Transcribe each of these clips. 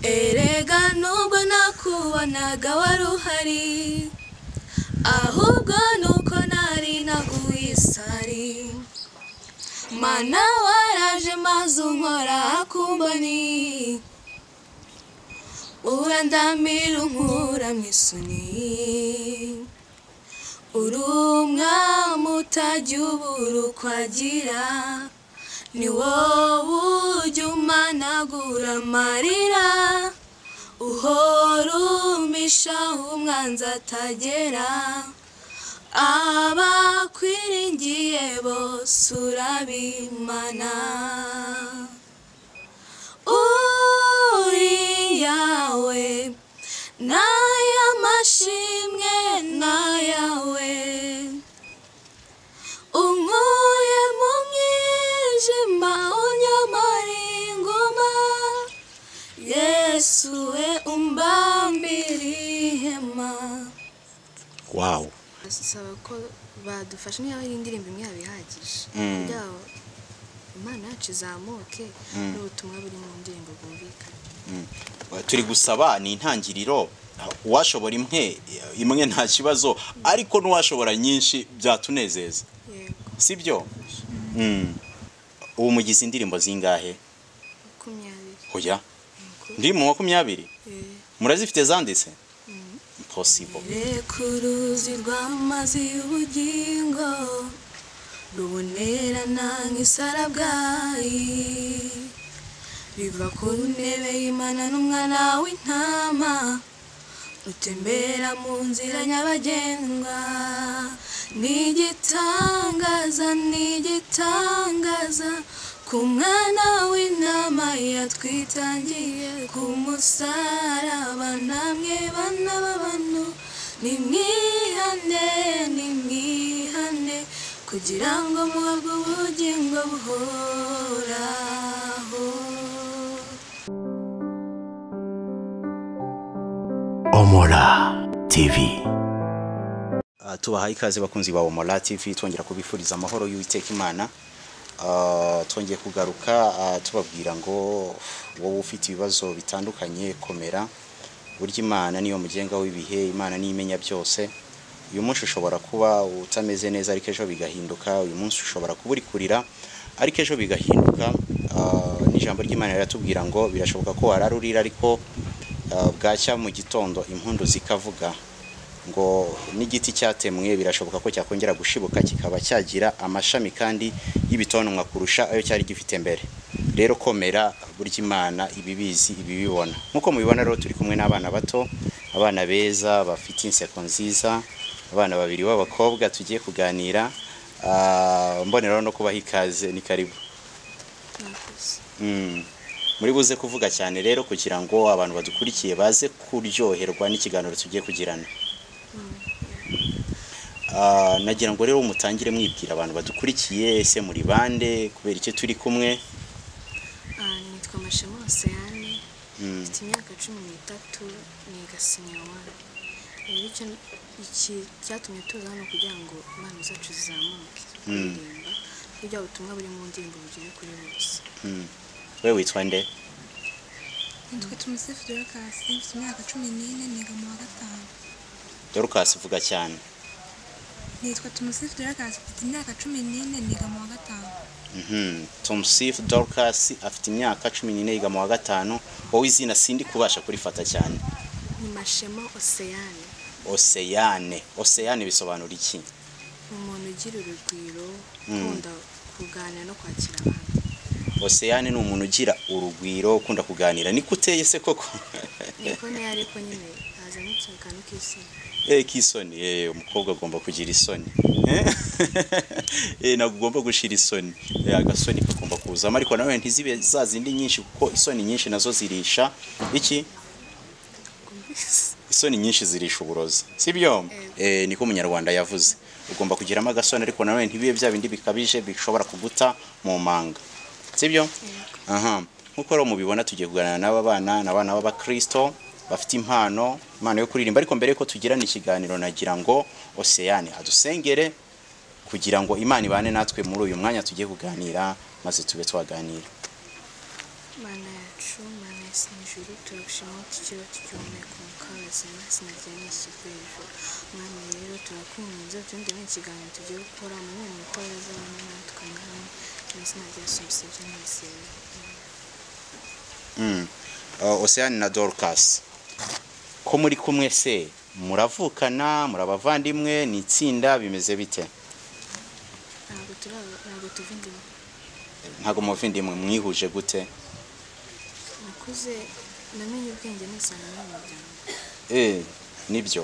Erega nubwo nakubonaga wari uhari, ahubwo nuko nari naguye isari. Mana waraje maze unkora kumboni, urandamira unkura mu isoni. Uri umwami utajya ubura uko agira, ni wowe ujya umanagura amarira, uhora umpisha aho umwanzi atagera. Abakwiringiye bose urabimana. Uri Yawe, n'ay'amashimwe n'ayawe, unkuye mu mwijima unyamara inguma, Yesu we umbambira ihema. Wow. Saba ko badufasha niba ari indirimbo imwe yaba ihagije kugira ngo impano yacu izamuke n'ubutumwa buri mu ndirimbo bwumvikane. Turi gusaba ni intangiriro, uwashobora imwe imwe nta kibazo, ariko n'uwashobora nyinshi byatunezeza. Yego. Sibyo? Ubu mugize indirimbo zingahe? 20. Oya, ndi mu 20. Murazifite zanditse? Impossible. Reka uruzi rw'amazi y'ubugingo rubonerana nk'isarabwayi, riva ku ntebe y'Imana n'umwana w'intama, rutembera mu nzira nyabagendwa. Ni igitangaza, ni igitangaza, ku mwana w'intama yatwitangiye ku musaraba. Namwe bana b'abantu nimwihane, nimwihane, kugira ngo muhabwe ubugingo buhoraho. Omola TV. Tubahaye ikaze bakunzi ba Omola TV, twongera kubifuriza amahoro y'Uwiteka Imana. Twongeye kugaruka tubabwira ngo wowe ufite ibibazo bitandukanye komera, burya Imana niyo mugenga w'ibihe, Imana niyo imenya byose. Uyu munsi ushobora kuba utameze neza ariko ejo bigahinduka, uyu munsi ushobora kuba uri kurira ariko ejo bigahinduka. N'ijambo ry'Imana riratubwira ngo birashoboka ko warara urira ariko bwacya mu gitondo impundu zikavuga. Ngo n'igiti cyatemwe birashoboka ko cyakongera gushibuka kikaba cyagira amashami kandi y'ibitonwa kurusha ayo cyari gifite mbere. Rero komera, burya Imana ibibizi ibibibona. Nkuko mubibona rero turi kumwe n'abana bato, abana beza bafite inseko nziza, abana babiri b'abakobwa tugiye kuganira. Mboneraho no kubaha ikaze, ni karibu. Murakoze. Muri buze kuvuga cyane rero kugira ngo abantu badukurikiye baze kuryoherwa n'ikiganiro tugiye kugirana. Nagira ngo rero mutangire mwibwira abantu badukurikiye, ese muri bande, kubera icyo turi kumwe? Nitwa Mashema Oseane, mfite imyaka 13, niga senior 1. Rero iki cyatumye tuza hano kugira ngo impano zacu zizamuke, kuririmba, kugira ubutumwa buri mu ndirimbo bugere kuri bose. Wewe witwa nde? Nitwa Tumusifu Dorcas, mfite imyaka 14, niga mu wa 5. Dorcas vuga cyane. Nitwa Tumusifu Dorcas, mfite imyaka 14, niga mu wa 5. Tumusifu Dorcas afite imyaka 14, yiga mu wa 5. Wowe izina sindi kubasha kurifata cyane. Ni Mashema Oseane. Oseane. Oseane bisobanura iki? Umuntu ugira urugwiro, ukunda kuganira no kwakira abantu. Oseane ni umuntu ugira urugwiro, ukunda kuganira. Niko uteye se koko? Niko ne, ariko nyine hazamo akantu k'isoni. Kisoni, umukobwa agomba kugira isoni. Ntabwo ugomba gushira isoni. Agasoni kagomba kuzamo, ariko nawe ntizibe za zindi nyinshi, kuko isoni nyinshi nazo zirisha iki? Isoni nyinshi zirisha uburozi, sibyo? Niko umunyarwanda yavuze. Ugomba kugiramo agasoni ariko nawe ntibibe bya bindi bikabije bishobora kuguta mu manga, sibyo? Aha, nkuko rero mubibona tugiye kuganira n'aba bana, n'abana b'abakristo bafite impano yo kuririmba. Ariko mbere yuko tugirana ikiganiro nagira ngo Oseane adusengere kugira ngo Imana ibane natwe muri uyu mwanya tugiye kuganira, maze tube twaganira. Mana yacu, Mana isi n'ijuru, turagushima aho tukiriho tugihumeka umwuka w'abazima, izina ryawe nishyirwe hejuru. Mwami rero turakwinginze uturinde muri iki kiganiro tugiye gukora, umenye umwuka w'abazima natwe Mwami, mu izina rya Yesu mbisabye nizeye. Oceane na Dorcas, ko muri kumwe se muravukana, muri abavandimwe, ni itsinda, bimeze bite? Ntabwo turi ntabwo tuva indimwe. Ntabwo muva indimwe, mwihuje gute? Nakuze namenye ubwenge nisanga muri uyu muryango. Nibyo.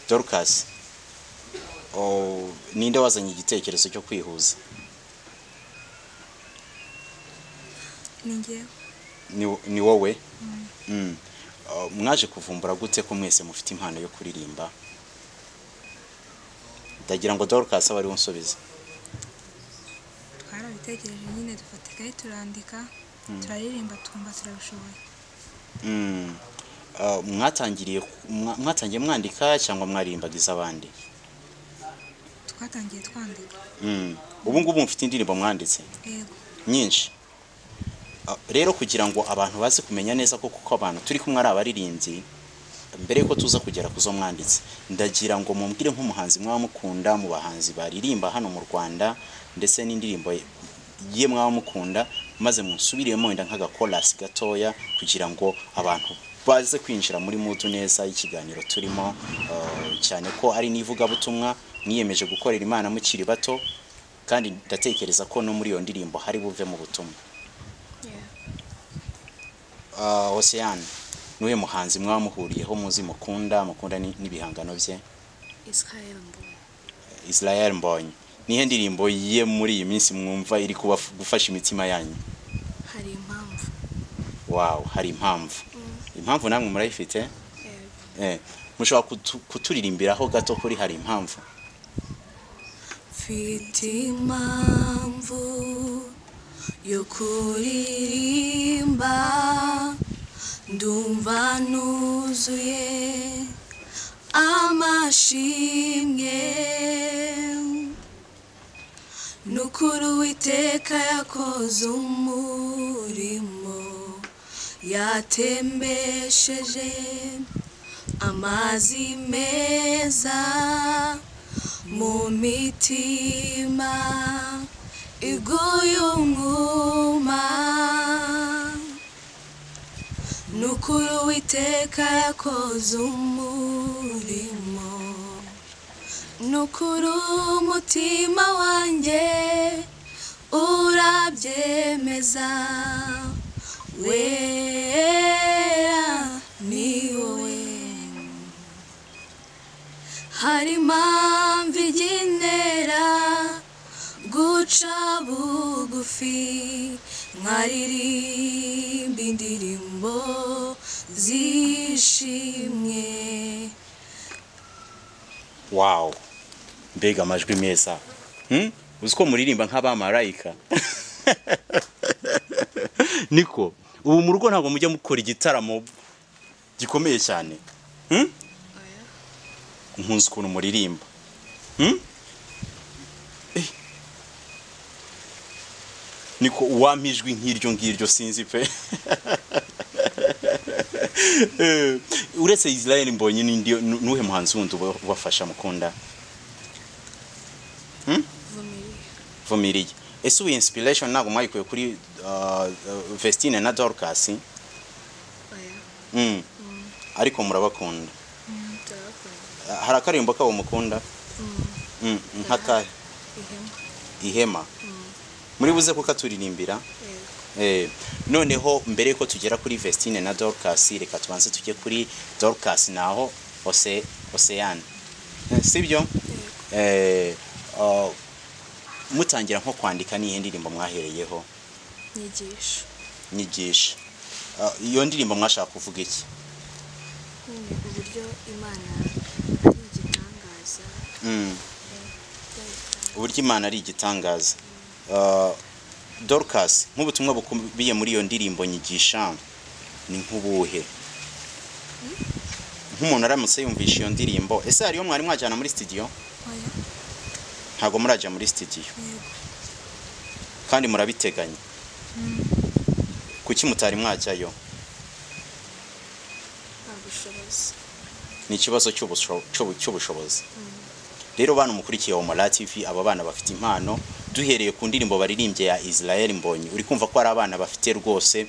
Dorcas, oh, ninde wazanye igitekerezo cyo kwihuza? Ni njyewe. Ni wowe? Mwaje kuvumbura gute ko mwese mufite impano yo kuririmba? Ndagira ngo Dorcas abe ariwe unsubiza. Twarabitekereje nyine, dufata ikayi turandika, turaririmba, twumva turabishoboye. Mwatangiriye mwatangiye mwandika cyangwa mwaririmbagiza abandi? Twatangiye twandika. Ubu ngubu mufite indirimbo mwanditse? Yego. Nyinshi. Rero kugira ngo abantu baze kumenya neza ko kuko abantu turi kumwe ari abaririmbyi, mbere yuko tuza kugera kuzo mwanditse, ndagira ngo mumbwire nk'umuhanzi mwaba mukunda mu bahanzi baririmba hano mu Rwanda, ndetse n'indirimbo ye mwaba mukunda, maze munsubiremo wenda nk'agakorasi gatoya kugira ngo abantu baze kwinjira muri mudu neza y'ikiganiro turimo, cyane ko ari n'ivugabutumwa mwiyemeje gukorera Imana mukiri bato, kandi ndatekereza ko no muri iyo ndirimbo hari buve mu butumwa. Oceane, nuwe muhanzi mwaba muhuriyeho muzi mukunda n'ibihangano bye? Israel Mbonyi. Israel Mbonyi. Nihe ndirimbo ye muri iyi minsi mwumva iri gufasha imitima yanyu? Hari impamvu. Wow, hari impamvu. Impamvu namwe murayifite? Yego. Mushobora kuturirimbiraho gato kuri hari impamvu? Mfite impamvu yo kuririmba, ndumva nuzuye amashimwe, nukuri Uwiteka yakoze umurimo, yatembesheje amazi meza mu mitima iguye umwuma, nukuri Uwiteka yakoze umurimo, nukuri umutima wanjye urabyemeza, wera ni wowe. Hari impamvu igenera guca bugufi, nkaririmba indirimbo zishimwe. Wow, mbega amajwi meza. Uzi ko muririmba nk'abamarayika? Niko ubu mu rugo ntabwo mujya mukora igitaramo gikomeye cyane? Nkunze ukuntu muririmba. Niko uwampa ijwi nk'iryo ngiryo sinzi pe. Uretse Israel Mbonyi n'indi, nuhe muhanzi wundi ubafasha mukunda? Vumiriye. Ese ubu inspiration ntabwo mwayikuye kuri Vestine na Dorcas? Oya. Ariko murabakunda. Hari akarimbo kabo mukunda? Nk'akahe? Ihema. Muri buze kukaturirimbira? Noneho mbere yuko tugera kuri Vestine na Dorcas, reka tubanze tujye kuri Dorcas naho Oceane. Sibyo? Mutangira nko kwandika nihe ndirimbo mwahereyeho? Nyigisha. Nyigisha. Iyo ndirimbo mwashaka kuvuga iki? Nyine uburyo Imana ari igitangaza. Uburyo Imana ari igitangaza. Dorcas, nk'ubutumwa bukubiye muri iyo ndirimbo nyigisha ni nk'ubuhe? Nk'umuntu aramutse yumvisha iyo ndirimbo, ese hariyo mwari mwajyana muri studio? Oya. Ntabwo murajya muri studio. Yego. Kandi murabiteganya? Kuki mutari mwajyayo? Nta bushobozi. Ni ikibazo cy'ubushobozi. Rero bana mukurikiye Omola TV, aba bana bafite impano, duhereye ku ndirimbo baririmbye ya Israel Mbonyi, uri kumva ko ari abana bafite rwose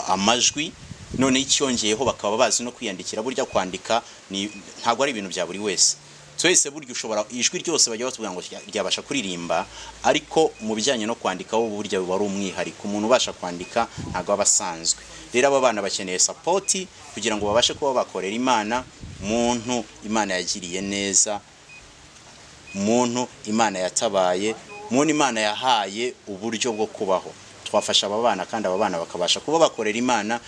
amajwi, none icyongeyeho bakaba bazi no kwiyandikira. Burya kwandika ntabwo ari ibintu bya buri wese. Twese burya ushobora ijwi ryose bajya batubwira ngo ryabasha kuririmba, ariko mu bijyanye no kwandika wo burya biba ari umwihariko. Umuntu ubasha kwandika ntabwo aba asanzwe. Rero aba bana bakeneye support kugira ngo babashe kuba bakorera Imana. Muntu Imana yagiriye neza, muntu Imana yatabaye, muntu Imana yahaye uburyo bwo kubaho, twafasha aba bana kandi aba bana bakabasha kuba bakorera Imana,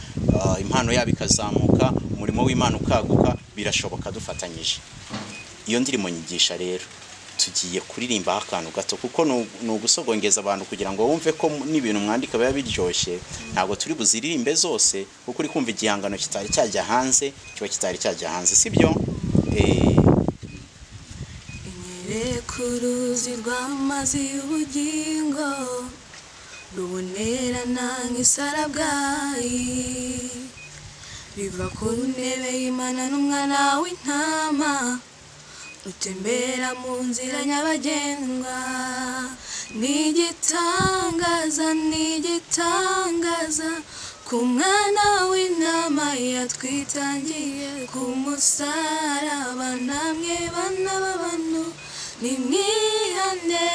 impano yabo ikazamuka, umurimo w'Imana ukaguka. Birashoboka dufatanyije. Iyo ndirimbo nyigisha rero tugiye kuririmba akantu gato, kuko ni ugusogongeza abantu kugira ngo bumve ko n'ibintu mwandika biba biryoshye. Ntabwo turi buziririmbe zose kuko uri kumva igihangano kitari cyajya hanze, kiba kitari cyajya hanze, sibyo? Inyereka uruzi rw'amazi y'ubugingo rubonerana nk'isarabwayi, riva ku ntebe y'Imana n'umwana w'intama, utembera mu nzira nyabagendwa. Ni igitangaza, ni igitangaza ku mwana w'intama yatwitangiye ku musaraba. Namwe bana b'abantu nimwihane,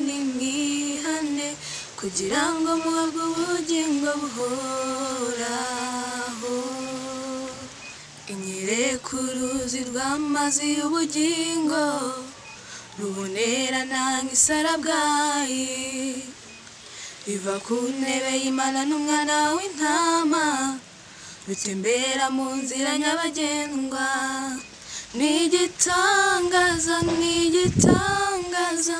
nimwihane kugira ngo muhabwe ubugingo buhoraho. Inyereka uruzi rw'amazi y'ubugingo rubonerana nk'isarabwayi, riva ku ntebe y'Imana n'umwana w'intama, rutembera mu nzira nyabagendwa. Ni igitangaza, ni igitangaza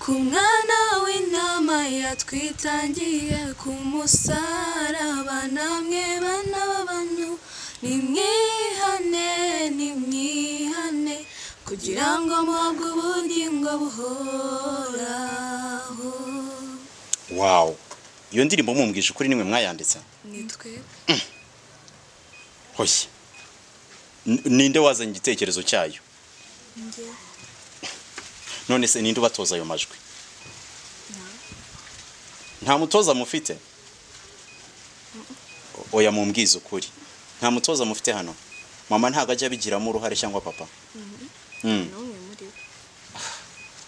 ku mwana w'intama yatwitangiye ku musaraba. Namwe bana b'abantu nimwihane, nimwihane kugira ngo muhabwe ubugingo buhoraho. Wow, iyo ndirimbo mumbwije ukuri nimwe mwayanditse? Ni twe. Hoya, ninde wazanye igitekerezo cyayo? Njye. None se ninde ubatoza ayo majwi? Nta mutoza mufite? Oya, mumbwize ukuri, nta mutoza mufite hano? Mama ntabwo ajya abigiramo uruhare cyangwa papa? N'umwe muri bo.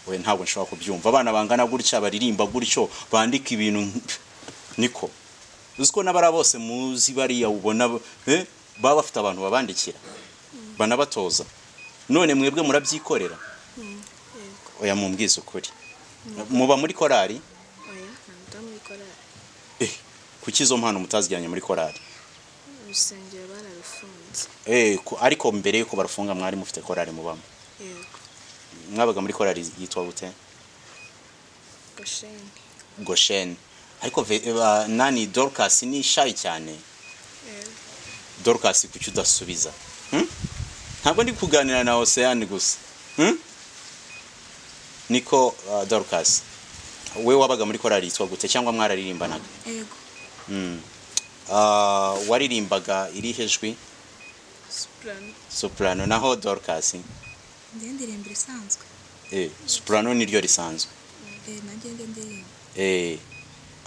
We ntabwo nshobora kubyumva, abana bangana gutya baririmba gutyo, bandika ibintu niko uzi ko n'abara bose muzi bariya ubona baba bafite abantu babandikira banabatoza, none mwebwe murabyikorera? Oya, mumbwize ukuri, muba muri korari? Oya, ntabwo tuba muri korari. Kuki izo mpano mutazijyanye muri korari? Urusengero bararufunze. Ariko mbere yuko barufunga mwari mufite korari mubamo? Yego. Mwabaga muri korari yitwa gute? Gosheni. Gosheni. Ariko nani Dorcas ni shy cyane. Dorcas kuki udasubiza? Ntabwo ndi kuganira na Oceane gusa. Niko Dorcas, we wabaga muri korari yitwa gute cyangwa mwararirimbanaga? Yego. Waririmbaga irihe jwi? Soprano. Soprano. Naho Dorcas? Njye ndirimba isanzwe. Soprano niryo risanzwe. Nanjye ndirimba.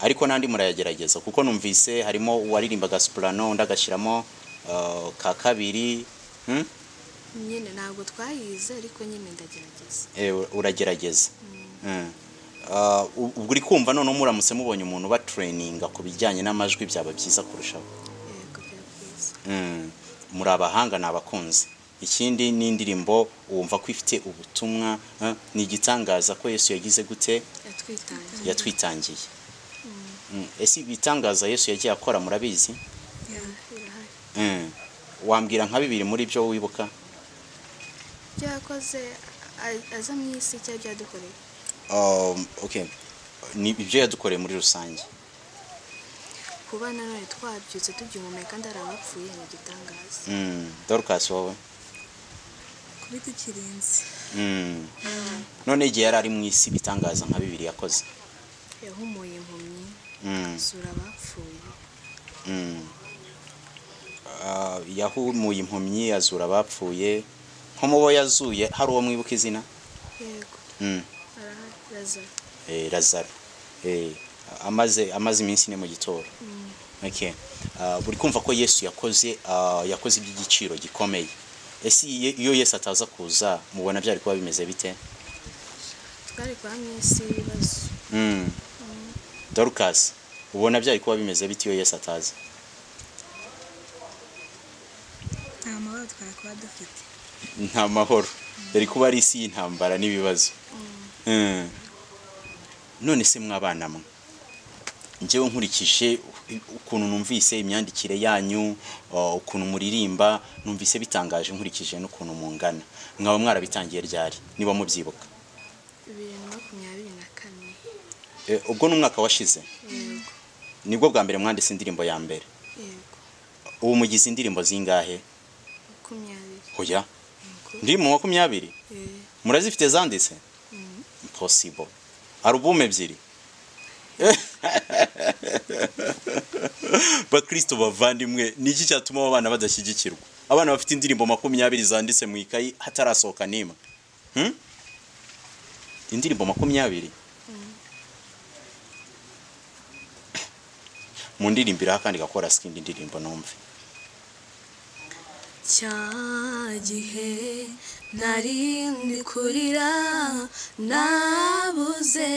Ariko nandi murayagerageza kuko numvise harimo uwaririmbaga soprano undi agashyiramo ka kabiri. Nyine ntabwo twayize ariko nyine ndagerageza. Uragerageza. Ubwo uri kumva none muramutse mubonye umuntu ba traininga ku bijyanye n'amajwi byaba byiza kurushaho. Yego, byaba byiza. Muri abahanga ni abakunzi. Ikindi ni indirimbo wumva ko ifite ubutumwa, ni igitangaza ko Yesu yagize gute? Yatwitangiye. Ese ibitangaza Yesu yagiye akora murabizi? Wambwira nka bibiri muri byo wibuka? Byakoze aza mu isi cyangwa byadukoreye? Okay, ni ibyo yadukoreye muri rusange. Kuba nanone twabyutse tugihumeka kandi ari abapfuye ni igitangaza. Dorcas wowe? Kuba tukirinze. None igihe yari ari mu isi ibitangaza nka bibiri yakoze? Yahumuye impumyi. Akazura abapfuye. Yahumuye impumyi, azura abapfuye. Nko mu bo yazuye hari uwo mwibuka izina? Yego. Arahari, Lazaro. Lazaro. Amaze iminsi 4 mu gitoro. Okay. Buri kumva ko Yesu yakoze iby'igiciro gikomeye. Ese iyo Yesu ataza kuza mubona byari kuba bimeze bite? Twari kuba mu isi y'ibibazo. Dorcas, ubona byari kuba bimeze bite iyo Yesu ataza? Nta mahoro twari kuba dufite. Nta mahoro. Yari kuba ari isi y'intambara n'ibibazo. None se mwabana mwe, njyewe nkurikije ukuntu numvise imyandikire yanyu, ukuntu muririmba, numvise bitangaje nkurikije n'ukuntu mungana. Mwaba mwarabitangiye ryari niba mubyibuka? 2024. Ubwo n'umwaka washize? Yego. Nibwo bwa mbere mwanditse indirimbo ya mbere? Yego. Ubu mugize indirimbo zingahe? 20. Oya. Ndi mu 20? Murazifite zanditse? Impossible. Alubumu 2. Bakristo bavandimwe, niki cyatuma abana badashyigikirwa? Abana bafite indirimbo 20 zanditse mu ikayi hatarasohoka nima. Indirimbo 20. Mu ndirimbira kandi gakora skindi indirimbo numve. Cya gihe nari ndi kurira nabuze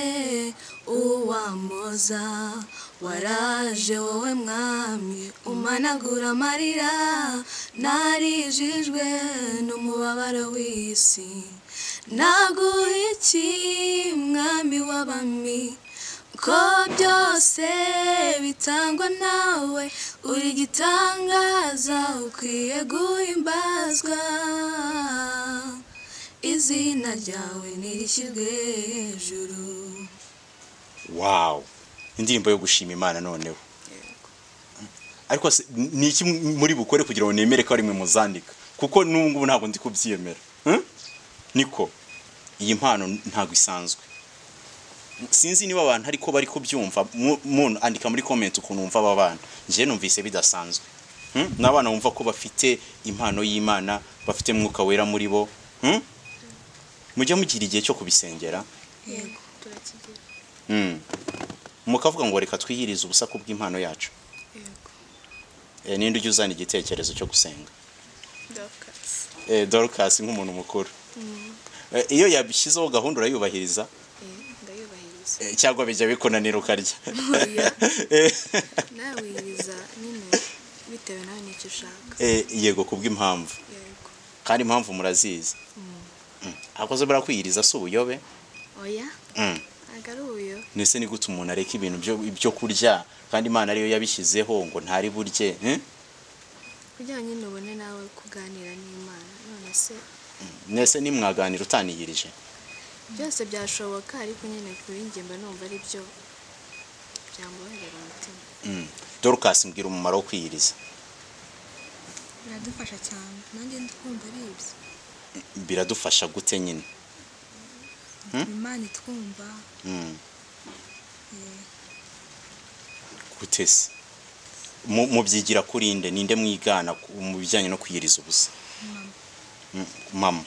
uwampoza, waraje wowe mwami umanagura amarira, narijijwe n'umubabaro w'isi. Naguha iki mwami w'abami, ko byose bitangwa nawe, uri igitangaza ukwiye guhimbazwa, izina ryawe nirishyirwe hejuru. Wow, indirimbo yo gushima Imana noneho. Ariko ni iki muri bukore kugira ngo nemere ko ari mwe muzandika? Kuko n'ubu ntabwo ndi kubyemera. Niko iyi mpano ntabwo isanzwe. Sinzi niba abantu ariko bari kubyumva, muntu andika muri comment ukuntu wumva aba bana. Nje numvise bidasanzwe. N'abana bumva ko bafite impano y'Imana, bafite mwuka wera muri bo. Mujye mugira igihe cyo kubisengera. Yego, turakigira. Mukavuga ngo reka twihirize ubusa kubw'impano yacu. Yego. Ninde ujya uzana igitekerezo cyo gusenga? Dorcas. Dorcas nk'umuntu mukuru. Iyo yabishyizeho gahunda urayubahiriza? Ndayubahiriza. Cyangwa bijya bikunanira ukarya? Nawiriza nyine bitewe nawe n'icyo ushaka. Yego, kubw'impamvu. Yego. Kandi impamvu murazizi. Akoze barakwiyiriza si ubuyobe? Oya. Ntabwo ari ubuyobe. Nese ni gute umuntu areka ibintu byo kurya kandi Imana ariyo yabishyizeho ngo ntari burye? Kugira nyine ubone nawe kuganira n'Imana. None se nese nimwaganira utaniyirije? Byose byashoboka, ariko nyine kuri njye mba numva ari byo byamboherera umutima. Dorcas, mbwira umumaro wo kwiyiriza. Biradufasha cyane, nanjye ndikumva ari ibyo. Biradufasha gute nyine? Imana itwumva. Gute se? Mubyigira kuri nde? Ninde mwigana mu bijyanye no kwiyiriza ubusa? Mama.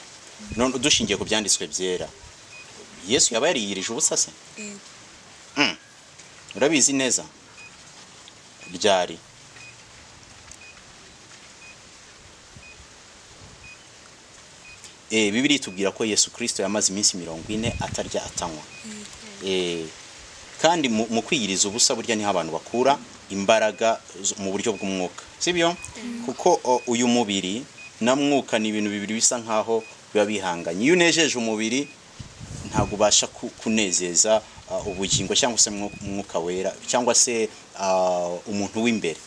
None dushingiye ku byanditswe byera, Yesu yaba yariyirije ubusa se? Yego. Urabizi neza? Ryari? Bibiliya itubwira ko Yesu Kristo yamaze iminsi 40 atarya atanywa. Kandi mu kwiyiriza ubusa burya niho abantu bakura imbaraga mu buryo bw'umwuka, sibyo? Kuko uyu mubiri na mwuka ni ibintu bibiri bisa nkaho biba bihanganye. Iyo unejeje umubiri ntabwo ubasha kunezeza ubugingo cyangwa se mwuka wera cyangwa se umuntu w'imbere.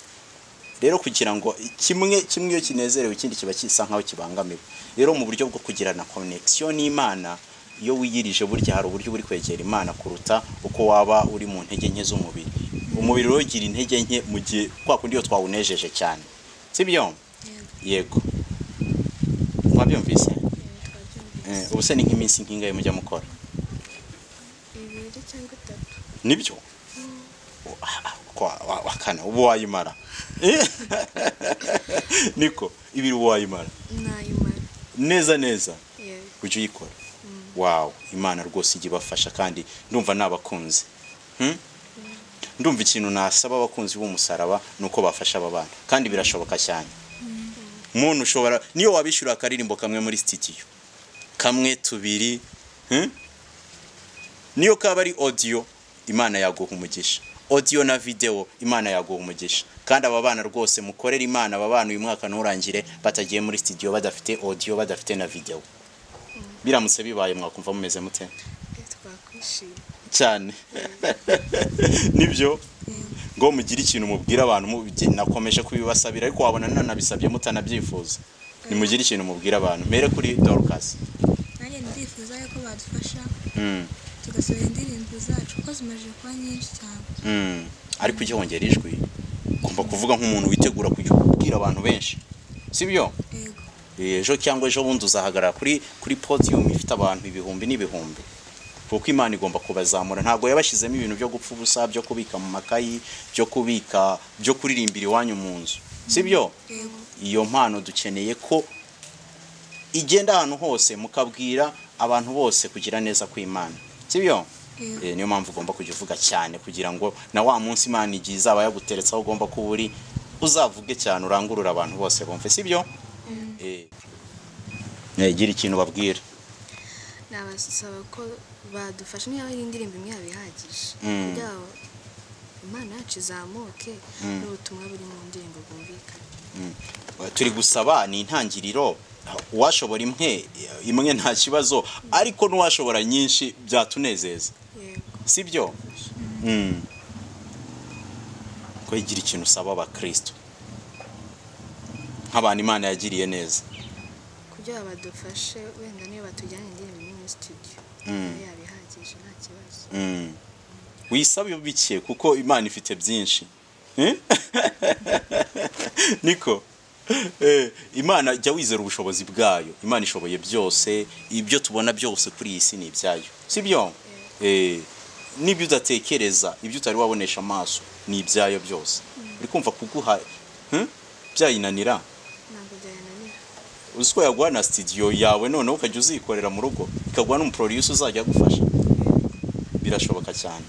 Rero kugira ngo kimwe kimwe iyo kinezerewe ikindi kiba kisa nkaho kibangamiwe. Rero mu buryo bwo kugirana connection n'Imana, iyo wiyirije burya hari uburyo buri kwegera Imana kuruta uko waba uri mu ntege nke z'umubiri. Umubiri rero ugira intege nke mu gihe kwa kundi iyo twawunejeje cyane, sibyo? Yego. Mwabyumvise? Ubu se ni nk'iminsi nk'ingahe mujya mukora? 2 cyangwa 3. Nibyo? Wakana ubu wayimara. Niko ibiri wayimara. Nayimara. Neza neza. Yego. Ujye uyikora. Wow, Imana rwose ijye ibafasha kandi ndumva nabakunze. Ndumva ikintu nasaba abakunzi b'umusaraba nuko bafasha aba bana kandi birashoboka cyane. Umuntu ushobora niyo wabishyura akaririmbo kamwe muri studio kamwe tubiri, niyo kaba ari audio, Imana yaguha umugisha. Audio na video, Imana yaguha umugisha. Kandi aba bana rwose mukorera Imana, aba bana uyu mwaka nturangire batagiye muri studio badafite audio badafite na video. Biramutse bibaye mwakumva mumeze mute? Twakwishima cyane. Nibyo ngo mugire ikintu mubwira abantu, nakomeje kubibasabira ariko wabona nanabisabye mutanabyifuza. Nimugire ikintu mubwira abantu. Mere kuri Dorcas. Nanjye ndifuza yuko badufasha tugasohora indirimbo zacu kuko zimaze kuba nyinshi cyane. Ariko ujye wongera ijwi, ugomba kuvuga nk'umuntu witegura kujya kubwira abantu benshi, sibyo? Yego. Ejo cyangwa ejo bundi uzahagarara kuri podium ifite abantu ibihumbi n'ibihumbi, kuko Imana igomba kubazamura. Ntabwo yabashyizemo ibintu byo gupfa ubusa, byo kubika mu makayi, byo kubika, byo kuririmbira iwanyu mu nzu, sibyo? Yego. Iyo mpano dukeneye ko igenda ahantu hose, mukabwira abantu bose kugira neza kw'Imana, sibyo? Niyo mpamvu ugomba kujya uvuga cyane kugira ngo na wa munsi Imana igiye izaba yaguteretse aho ugomba kuba uri, uzavuge cyane urangurura abantu bose bumve, sibyo? Gira ikintu babwira. Nabasaba ko badufasha niba ari indirimbo imwe yabihagije kugira ngo Imana yacu izamuke n'ubutumwa buri mu ndirimbo bwumvikane. Turi gusaba ni intangiriro, uwashobora imwe nta kibazo, ariko n'uwashobora nyinshi byatunezeza. Yego. Sibyo? Ko igira ikintu usaba abakristo nk'abantu Imana yagiriye neza kugira badufashe, wenda niyo batujyanye indirimbo imwe muri studio yabihagije nta kibazo. Wisabe bike kuko Imana ifite byinshi. Niko Imana jya wizera ubushobozi bwayo. Imana ishoboye byose, ibyo tubona byose kuri iyi si ni ibyayo, sibyo? N'ibyo udatekereza, ibyo utari wabonesha amaso ni ibyayo byose. Uri kumva kuguha byayinanira? Ntabwo byayananira. Uzi ko yaguha na studio yawe noneho ukajya uzikorera mu rugo, ikaguha n'umuproducer uzajya agufasha. Birashoboka cyane.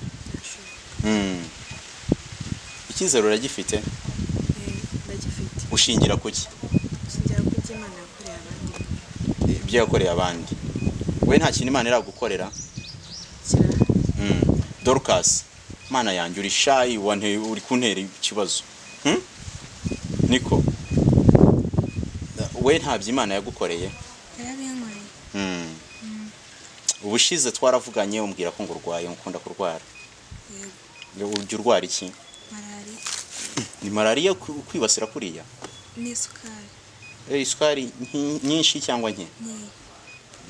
Icyizere uragifite? Ndagifite. Ushingira kuki? Ushingira ku byo Imana yakoreye abandi. Ibyo yakoreye abandi. We nta kintu Imana iragukorera? Dorcas, Mana yanjye uri shy, uri kuntera ikibazo. Niko we ntabyo Imana yagukoreye? Yarabinkoreye. Ubushize twaravuganye umbwira ko ngo urwaye, ukunda kurwara. Yego. Ujya urwara iki? Malariya. Ni malariya kwibasira kuriya? Ni isukari. Isukari nyinshi cyangwa nke?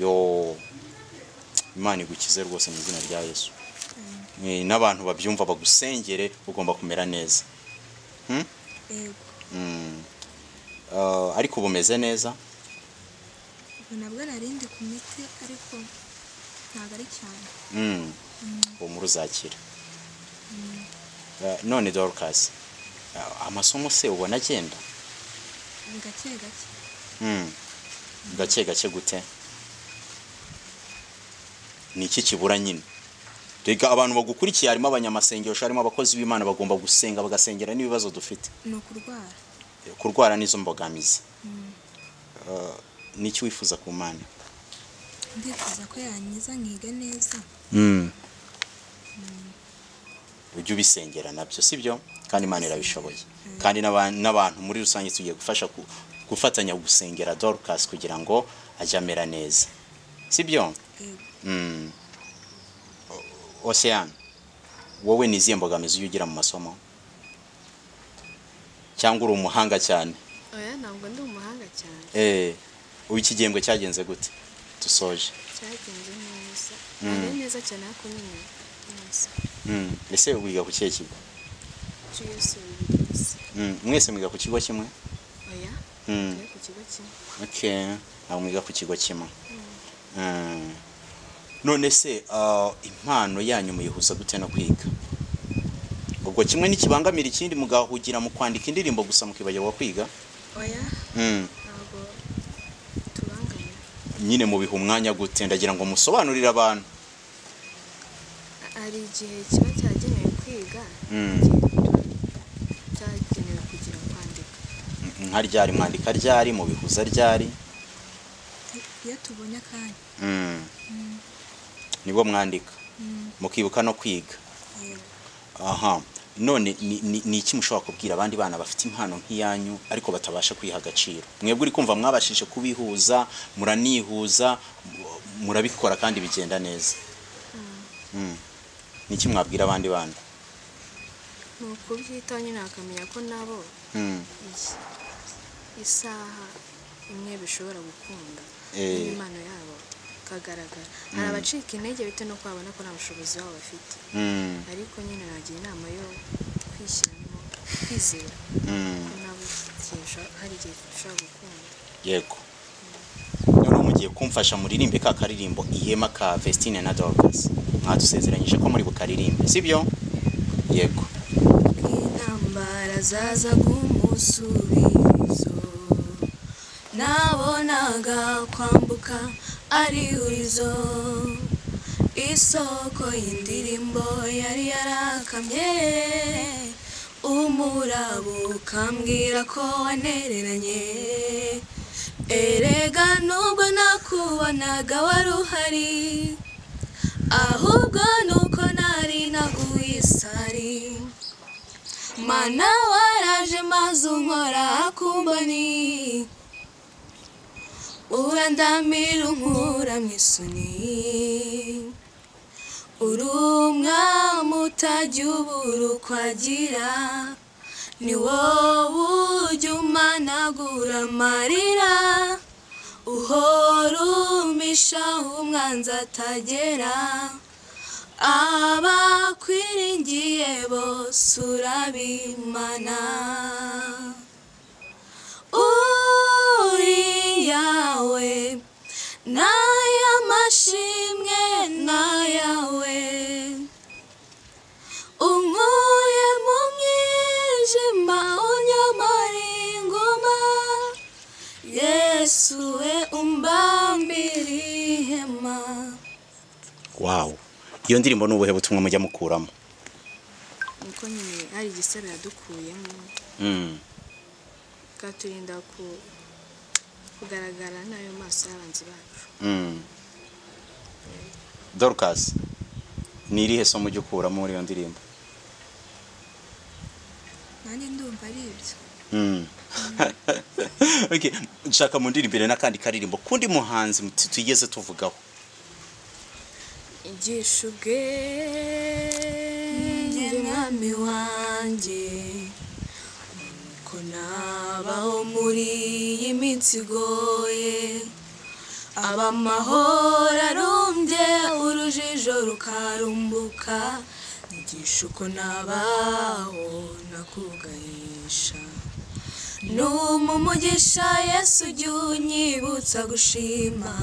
Yo, Imana igukize rwose mu izina rya Yesu. N'abantu babyumva bagusengere, ugomba kumera neza. Yego. Ariko ubumeze neza? Ubu nabwo narindi ku miti ariko ntabwo ari cyane. Uwo muri uzakira. None Dorcas, amasomo se ubona agenda? Gake gake. Gake gake gute? Ni iki kibura nyine? Rega abantu bagukurikiye harimo abanyamasengesho, harimo abakozi b'Imana bagomba gusenga bagasengera n'ibibazo dufite. Ni ukurwara. Kurwara nizo mbogamizi. Niki wifuza ku Mana? Ndifuza ko yanyiza nkiga neza. Ujye ubisengera nabyo, sibyo? Kandi Imana irabishoboye. Kandi n'abantu muri rusange tugiye gufasha gufatanya gusengera Dorcas kugira ngo ajye amera neza, sibyo? Ocean, wowe ni izihe mbogamizi ujya ugira mu masomo? Cyangwa uri umuhanga cyane? Oya, ntabwo ndi umuhanga cyane. Ubu iki gihembwe cyagenze gute? Dusoje. Cyagenze neza. Ari neza cyane ariko nyine neza. Ese wiga ku kihe kigo? GS Rubirizi. Mwese mwiga ku kigo kimwe? Oya. Turi ku kigo kimwe. Okay, ntabwo mwiga ku kigo kimwe. None se impano yanyu muyihuza gute no kwiga? Ubwo Ubwo kimwe ntikibangamira ikindi, mugahugira mu kwandika indirimbo gusa mukibagirwa kwiga? Oya. Ntabwo tubangamira. Nyine mubiha umwanya gute? Ndagira ngo musobanurire abantu. Hari igihe kiba cyagenewe kwiga, cyagenewe kugira kwandika. Nka ryari mwandika? Ryari mubihuza? Ryari? Iyo tubonye akanya. Nibwo mwandika, mukibuka no kwiga? Yego. Aha, none ni iki mushobora kubwira abandi bana bafite impano nk'iyanyu ariko batabasha kwiha agaciro? Mwebwe uri kumva mwabashije kubihuza, muranihuza, murabikora kandi bigenda neza. Ni iki mwabwira abandi bana? Ni ukubyitaho nyine, bakamenya ko nabo isaha imwe bishobora gukunda, impano yabo ikagaragara. Hari abacika intege bitewe n'uko babona ko nta bushobozi babo bafite, ariko nyine nagira inama yo kwishyiramo kwizera ko nabo hari igihe bishobora gukunda. Yego, noneho mugiye kumfasha muririmbe ka karirimbo Ihema ka Vestine na Dorcas. Mwadusezeranyije ko muri bukaririmbe, sibyo? Yego. Intambara zaza kumusubizo, nabonaga kwambuka ari urizo. Isoko y'indirimbo yari yarakamye, umurabo ukambwira ko wanereranye. Erega nubwo nakubonaga wari uhari, ahubwo nuko nari naguye isari. Mana, waraje maze unkora kumboni, urandamira, unkura mu isoni. Uri umwami utajya ubura uko agira, ni wowe ujya umanagura amarira, uhora umpisha aho umwanzi atagera. Abakwiringiye bose urabimana. Uri yawe n'aya mashimwe n'ayawe, unkuye mu mwijima unyamara ingoma. Yesu we, umbambira ihema. Wow, iyo ndirimbo ni ubuhe butumwa mujya mukuramo? Nuko nyine hari igisebe yadukuyemo, bwaturinda kugaragara n'ayo maso y'abanzi bacu. Dorcas, ni irihe somo ujya ukuramo muri iyo ndirimbo? Nanjye ndumva ari ibyo. Okay, nshaka mu ndirimbire n'akandi karirimbo kundi muhanzi tugeze tuvugaho. Igisha ubwenge, Mwami wanjye, ko nabaho muri iyi minsi igoye, abamahoro arumbye, urujijo rukarumbuka. Nyigisha uko nabaho nakugayisha. Numugisha Yesu, ujya unyibutsa gushima.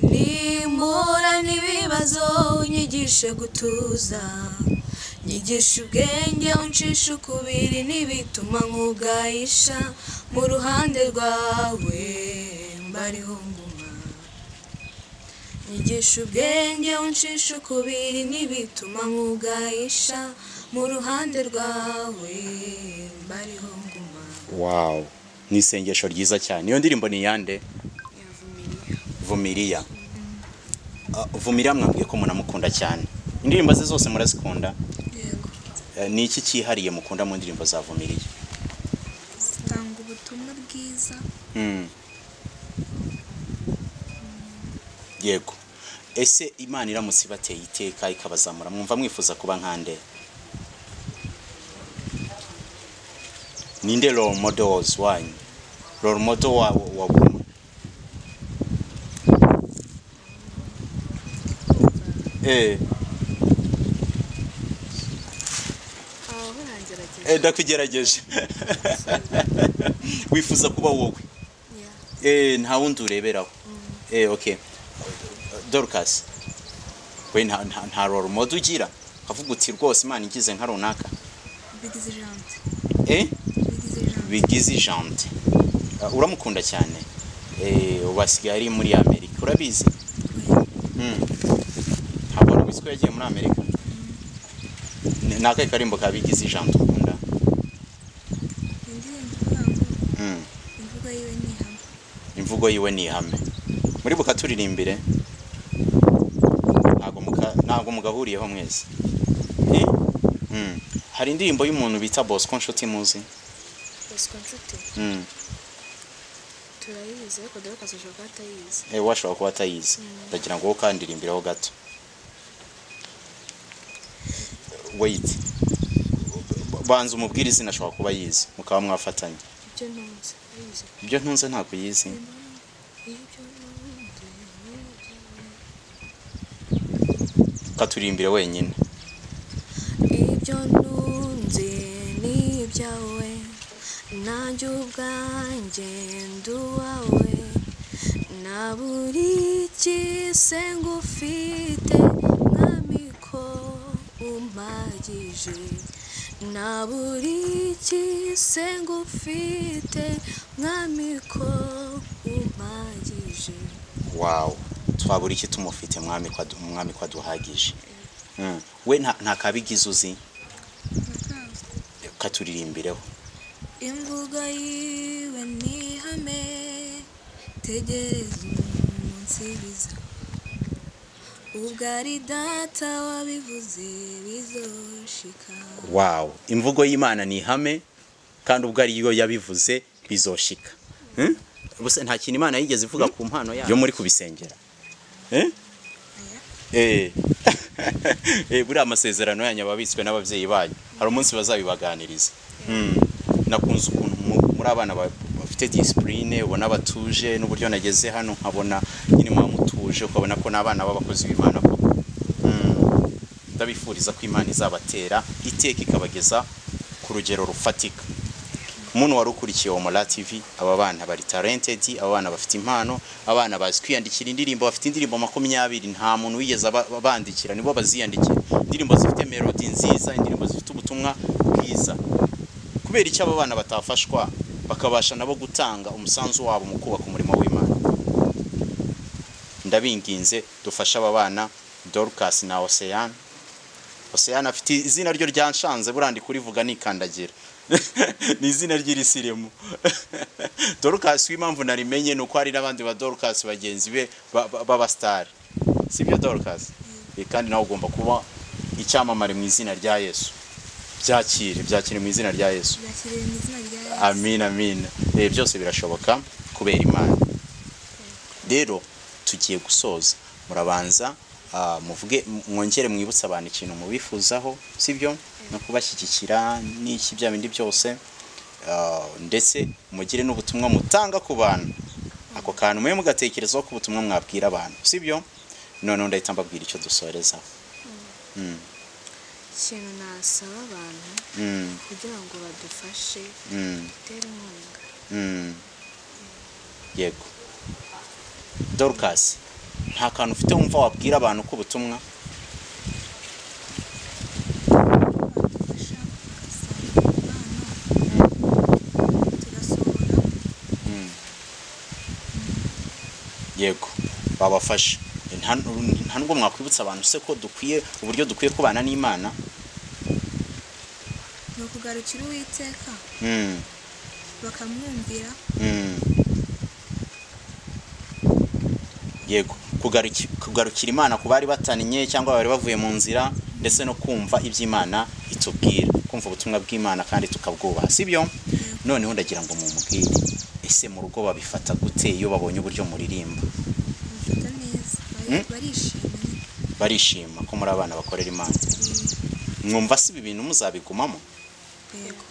Nimura n'ibibazo, unyigishe gutuza. Nyigisha ubwenge, uncisha ukubiri n'ibituma nkugayisha. Mu ruhande rwawe mbariho nguma. Nyigisha ubwenge, uncisha ukubiri n'ibituma nkugayisha. Mu ruhande rwawe mbariho nguma. Wow, ni isengesho ryiza cyane. Iyo ndirimbo ni iyande? Yavumilia. Vumilia. Vumilia mwambwiye ko munamukunda cyane. Indirimbo ze zose murazikunda? Yego. Ni iki cyihariye mukunda mu ndirimbo za Vumilia? Zitanga ubutumwa bwiza. Yego, ese Imana iramutse ibateye iteka ikabazamura, mwumva mwifuza kuba nkande? Ninde role models wanyu, role model wa buri? Aho nagerageje. Ndakugerageje. Wifuza kuba wowe? Yeah. Nta wundi ureberaho? Okay, Dorcas, we nta role model ugira, ukavuga uti rwose Imana igize nka runaka? Bigizi. Bigizi Jante. Uramukunda cyane. Ubasigaye ari muri Amerika, urabizi? Ntabwo ubizi ko yagiye muri Amerika? Ni akahe karimbo ka Bigizi Jante ukunda? Imvugo yiwe ni ihame. Imvugo yiwe ni ihame. Muri bukaturirimbire. Ntabwo mugahuriyeho mwese. Hari indirimbo y'umuntu bita Bosco Nshuti muzi? Bosco Nshuti? Turayizi ariko Dorcas ashobora kuba atayizi. Washobora kuba atayizi. Ndagira ngo wowe ukandirimbiraho gato. Wait. Banza umubwire izina ashobora kuba yizi, mukaba mwafatanya. Ibyo ntunze. Ibyo ntunze ntabwo yizi. Katurimbire wenyine. Ibyo ntunze ni ibyawe, nanjye ubwanjye nduwawe, na buri kise ngufite, mwami ko umpagije, na buri kise ngufite, mwami ko umpagije. Wow, twabura iki tumufite mwami kwa duhagije. We nta kabigize uzi? Katuririmbireho. Imvugo yiwe ni ihame, tegereza umunsi biza, ubwo ari data wabivuze bizoshika. Wow, imvugo y'Imana ni ihame kandi ubwo ari yo yabivuze bizoshika. Ubuse nta kintu Imana yigeze ivuga ku mpano yayo yo muri kubisengera. Buriya amasezerano yanyu ababitswe n'ababyeyi banyu hari umunsi bazabibaganiriza. Nakunze ukuntu muri abana bafite discipline, ubona batuje, n'uburyo nageze hano nkabona nyine mutuje, ukabona ko n'abana b'abakozi b'Imana koko. Ndabifuriza ko Imana izabatera iteka ikabageza ku rugero rufatika. Umuntu wari ukurikiye Omola TV, aba bana bari talented, aba bana bafite impano, abana bazi kwiyandikira indirimbo, bafite indirimbo 20, nta muntu wigeze abandikira, nibo baziyandikira. Indirimbo zifite melody nziza, indirimbo zifite ubutumwa bwiza. Kubera icyo aba bana batafashwa bakabasha nabo gutanga umusanzu wabo mu kubaka umurimo w'Imana. Ndabinginze dufashe aba bana Dorcas na Oceane. Oceane afite izina ryo ryanshanze burandi kurivuga nikandagira. Ni izina ry'irisiremu. Dorcas w'impamvu narimenye nuko hari n'abandi ba Dorcas bagenzi be baba star. Sibyo Dorcas? Kandi nawe ugomba kuba icyamamare mu izina rya Yesu. Byakire mu izina rya Yesu. Byakire mu izina rya Yesu. Amin, amin. Byose birashoboka kubera Imana. Rero tugiye gusoza. Murabanza muvuge, mwongere mwibutsa abantu ikintu mubifuzaho, sibyo? No kubashyigikira n'iki bya bindi byose, ndetse mugire n'ubutumwa mutanga ku bantu. Ako kantu mwe mugatekerezaho ku butumwa mwabwira abantu, sibyo? None ndahita mbabwira icyo dusoreza. Ikintu nasaba abantu kugira ngo badufashe dutere inkunga. Yego. Dorcas, nta kantu ufite wumva wabwira abantu ko ubutumwa? Yego, babafashe. Nta nubwo mwakwibutsa abantu se ko dukwiye uburyo dukwiye kubana n'Imana? Ni ukugarukira Uwiteka. Bakamwumvira. Yego, kugarukira Imana ku bari bataniye cyangwa bari bavuye mu nzira, ndetse no kumva iby'Imana itubwira, kumva ubutumwa bw'Imana kandi tukabwubaha, sibyo? Noneho ndagira ngo mumubwire, ese mu rugo babifata gute iyo babonye uburyo muririmba? Babifata neza, barishima. Barishima ko muri abana bakorera Imana. Mwumva si ibi bintu muzabigumamo? Yego.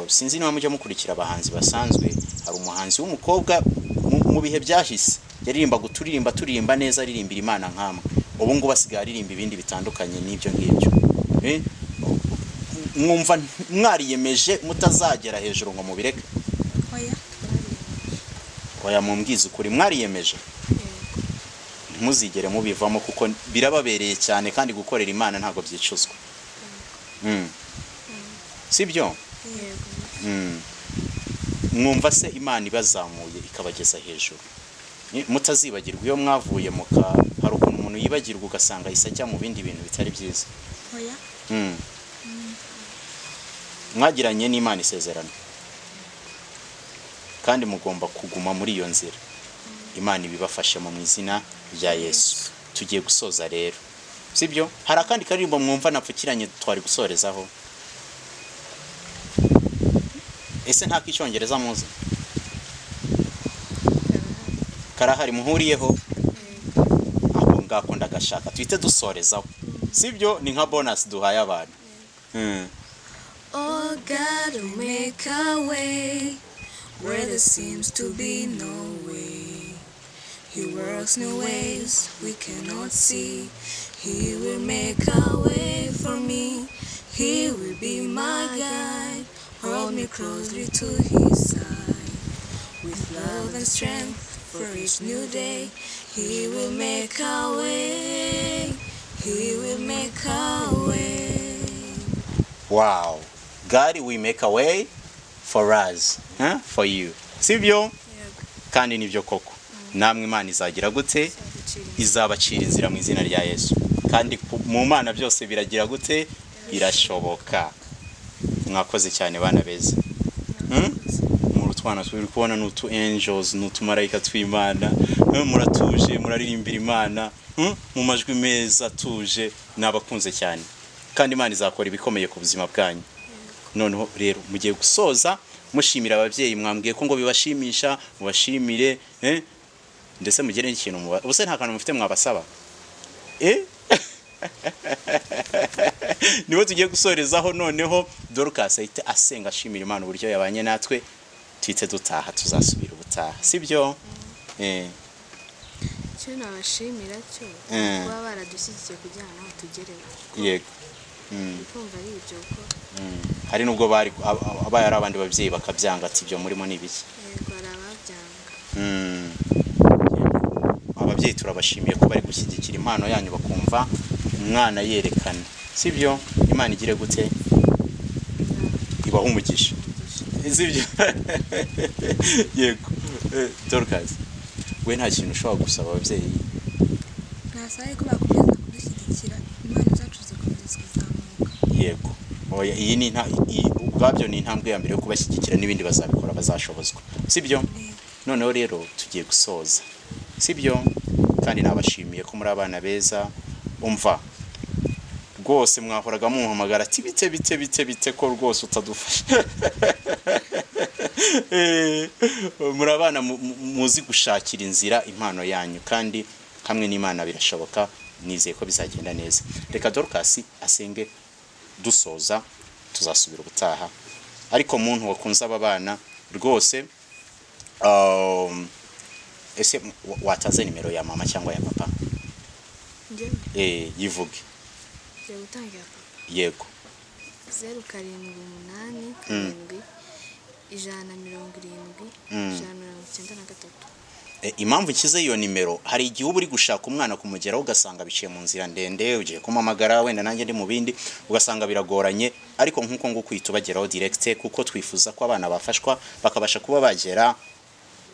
Sinzi niba mujya mukurikira abahanzi basanzwe, hari umuhanzi w'umukobwa mu bihe byahise yaririmba guturirimba turirimba neza, aririmbira Imana nkamwe. Ubu ngubu asigaye aririmba ibindi bitandukanye n'ibyo ngibyo. Mwumva mwariyemeje mutazagera hejuru ngo mubireke? Oya. Oya, mumbwize ukuri, mwariyemeje? Ntimuzigere mubivamo kuko birababereye cyane, kandi gukorera Imana ntabwo byicuzwa. Sibyo? Yego. Mwumva se Imana ibazamuye ikabageza hejuru, mutazibagirwa iyo mwavuye muka, hari ukuntu umuntu yibagirwa ugasanga ahise ajya mu bindi bintu bitari byiza. Oya. Mwagiranye n'Imana isezerano kandi mugomba kuguma muri iyo nzira. Imana ibibafashe mu izina rya Yesu. Tugiye gusoza rero, sibyo? Hari akandi karirimbo mwumva napfukiranye twari gusorezaho? Ese nta k'icyongereza muzi? Karahari muhuriyeho? Ako ngako ndagashaka tuhite dusorezaho, sibyo? Ni nka bonus duhaye abantu. Oh God, make a way where there seems to be no way. He works new ways we cannot see. He will make a way for me. He will be my guide. Hold me closely to his side. With love and strength for each new day, he will make a way. He will make a way. Wow. God will make a way for us, huh? For you. Sibyo? Kandi nibyo koko. Namwe Imana izagira gute? Izabacira inzira mu izina rya Yesu. Kandi mu Mana byose biragira gute? Birashoboka. Mwakoze cyane bana beza. Mu rutwana turi kubona n'utu angels, n'utumarayika tw'Imana. Muratuje, muraririmbira Imana mu majwi meza atuje, nabakunze cyane. Kandi Imana izakora ibikomeye ku buzima bwanyu. Noneho rero mugiye gusoza mushimira ababyeyi, mwambwiye ko ngo bibashimisha, mubashimire, ndetse mugire n'ikintu ubuse nta kantu mufite mwabasaba. Nibo tugiye gusorezaho. Noneho Dorcas ahite asenga ashimira Imana uburyo yabanye natwe, twite dutaha, tuzasubira ubutaha, sibyo? Icyo nabashimira cyo kuba baradushyigikiye kugira ngo tugereho. Yego. Kumva ari ibyo uko. Hari nubwo bari abaye ari abandi babyeyi bakabyanga ati ibyo murimo ni ibiki. Yego, hari ababyanga. Ababyeyi turabashimiye ko bari gushyigikira impano yanyu, bakumva umwana yerekana, sibyo? Imana igire gute? Ibaha umugisha, sibyo? Yego. Dorcas, we nta kintu ushobora gusaba ababyeyi? Nasaba ko bakomeza kudushyigikira, impano zacu zikomeza kuzamuka. Yego. Oya, iyi ni ubwabyo ni intambwe ya mbere yo kubashyigikira, n'ibindi bazabikora, bazashobozwa, sibyo? Noneho rero tugiye gusoza, sibyo? Kandi nabashimiye ko muri abana beza. Umva rwose mwahoraga mumpamagara ati bite bite bite bite ko rwose utadufasha. Muri abana muzi gushakira inzira impano yanyu, kandi hamwe n'Imana birashoboka. Nizeye ko bizagenda neza. Reka Dorcas asenge dusoza, tuzasubira ubutaha. Ariko muntu wakunze aba bana rwose, ese wataze nimero ya mama cyangwa ya papa? Yivuge. Ngiye gutangira papa. Yego. 0 7 8 7 170 193. Impamvu nshyize iyo nimero, hari igihe uba uri gushaka umwana kumugeraho ugasanga biciye mu nzira ndende, ugiye kumamagara wenda nanjye ndi mu bindi, ugasanga biragoranye. Ariko nkuko nguko uhita ubageraho direct, kuko twifuza ko abana bafashwa bakabasha kuba bagera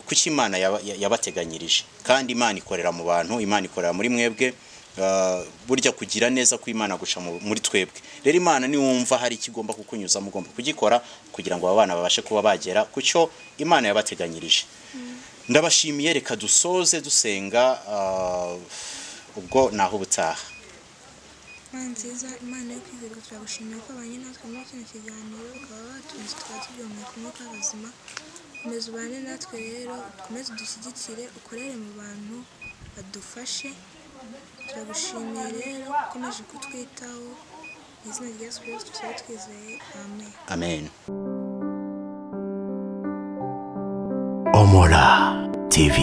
kuki Imana yabateganyirije. Kandi Imana ikorera mu bantu, Imana ikorera muri mwebwe. Burya kugira neza ko Imana guca muri twebwe. Rero Imana niwumva hari ikigomba kukunyuza, mugomba kugikora kugira ngo abana babashe kuba bagera kucyo Imana yabateganyirije. Ndabashimiye, reka dusoze dusenga, ubwo naho ubutaha. Imana nziza, Imana yo kwizerwa, turagushimiye ko abanye natwe muri kino kiganiro, ukaba watunze tukaba tubyumva umwuka w'abazima. Komeza ubane natwe rero, ukomeze udushyigikire, ukorere mu bantu badufashe. Turagushimiye rero ukomeje kutwitaho. Mu izina rya Yesu Kristo tuba twizeye, amen. Amen. Omola TV.